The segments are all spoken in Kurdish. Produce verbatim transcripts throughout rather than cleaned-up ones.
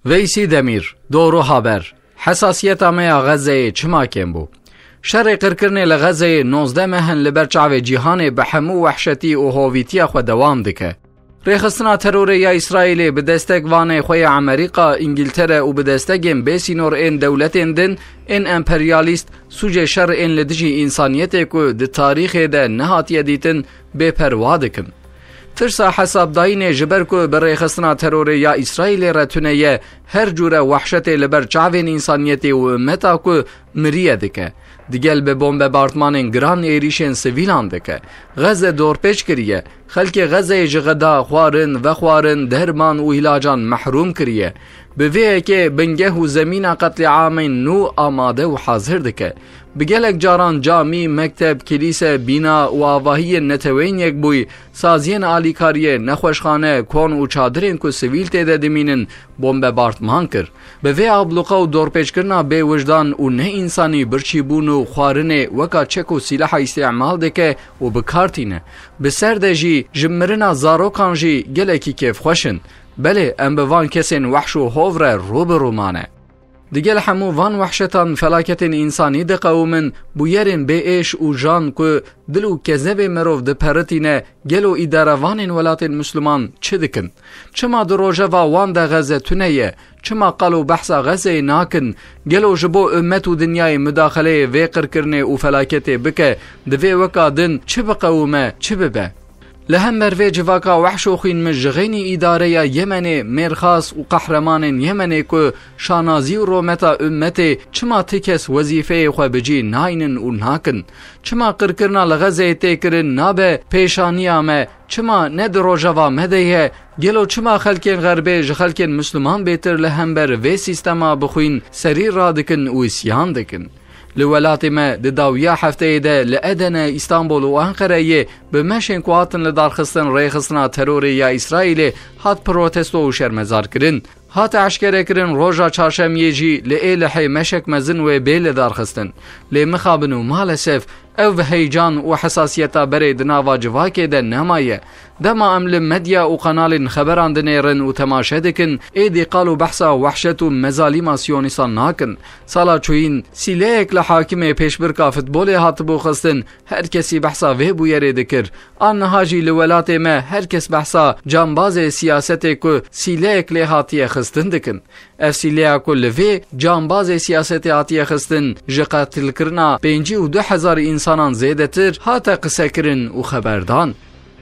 Veysî Demîr, Doğru Haber. Hesasiyeta me ya Xezeyê çima kêm bû? Şerê qirkirinê li Xezeyê nozdeh meh in li ber çavê cîhanê bi hemû wehşetî û hovîtiya xwe dewam dike. Rêxistina terorê ya Îsraîlê bi destek vanê xwe ya Amerîka, Îngiltere û bi destegên bêsînor ên dewletên din ên emperyalîst sûcê şer ên li dijî însaniyetê ku di tarîxê de nehatiye dîtin bêperwa dikin. Tirsa hesabdayînê ji ber ku bi rêxistina terorê ya Îsraîlê re tune ye, her cûre wehşetê li ber çavên însaniyetê û ummeta ku miriye dike. Digel bi bombebartmanên giran êrîşên sivîlan dike. Xeze dorpêç kiriye. Xelkê Xezeyê ji xeda, xwarin, vexwarin, derman û îlacan mehrûm kiriye. Bi vê yekê bingeh û zemîna qetlîamên nû amade û hazir dike. Bi gelek caran camî, mekteb, kilîse, bîna û avahiyên Neteweyên Yekbûyî, saziyên alîkariyê, nexweşxane, kon û çadirên ku sivîl tê de dimînin, bombebartman kir. Bi vê abluqa û dorpêçkirina bêwijdan û neînsanî birçîbûn û xwarinê weka çek û sîlaha îstîmal dike û bi kar tîne. Bi ser de jî ji mirina zarokan jî gelekî kêfxweş in. Belê, em bi van kesên wehş û hov re rû bi rû mane. Digel hemû van wehşetan felaketên însanî diqewimin, bûyerên bêêş û jan ku dil û kezebê mirov diperitîne, gelo îdarevanên welatên Misliman çi dikin? Çima di rojeva wan de Xeze tune ye? Çima qal û behsa Xezeyê nakin? Gelo ji bo ummet û dinyayê mudaxeleyê vê qirkirinê û felaketê bike, divê weka din çi biqewime, çi bibe? Li hember vê civaka wehş û xwînmiş ji xeynî îdareya Yemenê, mêrxas û qehremanên Yemenê ku şanazî û rometa ummetê, çima ti kes wezîfeyê xwe bi cî naynin û nakin? Çima qirkirina li Xezeyê tê kirin nabe pêşaniya me? Çima ne di rojeva me de ye? Gelo çima xelkên Xerbê ji xelkên Misliman bêtir li hember vê sîstema bi xwîn serî radikin û îsyan dikin? Li welatê me di dawiya hefteyê de li Edene, Îstanbul û Enqereyê bi meşên ku hatin lidarxistin rêxistina terorê ya Îsraîlê hat protesto û şermezarkirin. Hate eşkerekirin roja çarşemiyê jî li Êlihê meşek mezin wê bê lidarxistin. Lê mixabin û malesef ev heyecan û hesasiyeta berê di nava civakê de nemaye. Dema em li medya û kanalên xeberan dinêrin û temaşe dikin, êdî qal û behsa wehşet û mezalîma siyonîstan nakin. Sala çûyîn, sîleyek li hakimê pêşbirka futbolê hatibû xistin, her kesî behsa vê bûyerê dikir. A niha jî li welatê me her kes behsa cambazê siyasetê ku sîleyek lê hatiye xistin dikin. Ev sîleya ku li vê cambazê siyasetê hatiye xistin, ji qetilkirina pêncî û du hezar însanan zêdetir hate qisekirin û xeberdan.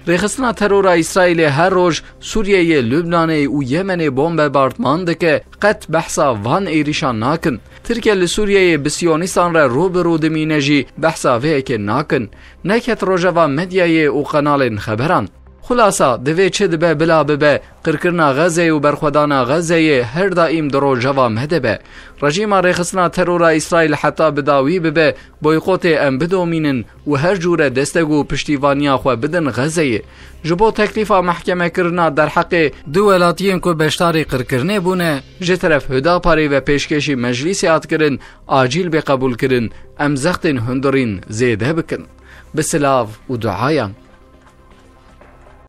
Rêxistina terora Îsraîlê her roj Sûriyeyê, Lubnanê û Yemenê bombebartman dike, qet behsa van êrîşan nakin. Tirkiye li Sûriyeyê bi siyonîstan re rû bi rû dimîne jî behsa vê yekê nakin. Neket rojeva medyayê û kanalên xeberan. Xulasa, divê çi dibe bila bibe, qirkirina Xezeyê û berxwedana Xezeyê her daîm di rojeva me de be. Rejîma rêxistina terora Îsraîl heta bi dawî bibe, boykotê em bidomînin û her cûre destek û piştîvaniya xwe bidin Xezeyê. Ji bo teklîfa mehkemekirina derheqê du welatiyên ku beşdarî qirkirinê bûne, ji teref Hudaparê ve pêşkêşî meclîsê hat kirin, acîl bê qebûlkirin, em zextên hundirîn zêde bikin. Bi silav û duayan.